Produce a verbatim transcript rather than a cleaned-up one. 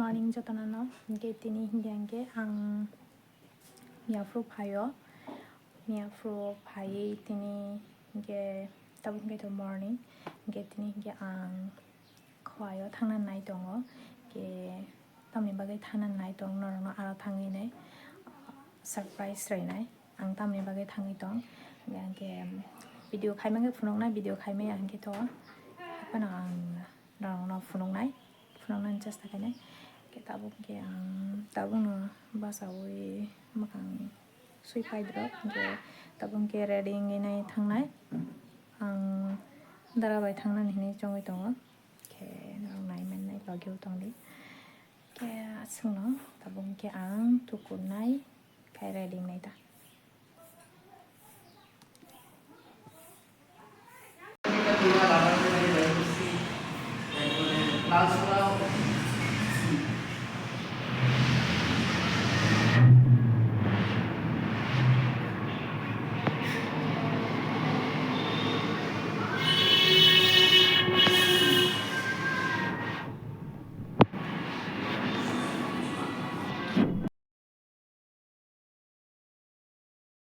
Morning jotono no, hingke tini hingke hingke ang miyaphuru phaio, miyaphuru phaiwi tini hingke tabuk hingke to morning, hingke tini hingke ang Khowai o thangna nai tongo, hingke tamni bagwi thangna nai tong norokno aro thangwi nai surprise rwnai ang tamni bagwi thangwi tong, hingke video khaimani phunuknai, video khaimaya hingke to haphano ang norokno phunuknai, phunuknani chesta khainai. Hingke tabuk hingke ang tabukno bachaui mwkhang sui paidrok, hingke tabuk hingke ready wngwi nai thangnai. Ang dara bai thangnani hinwi chongwi tongo. Khe norok nai mannai, logi o tongdi. Khe aswkno tabuk hingke ang tukurnai khai ready wngnai ta.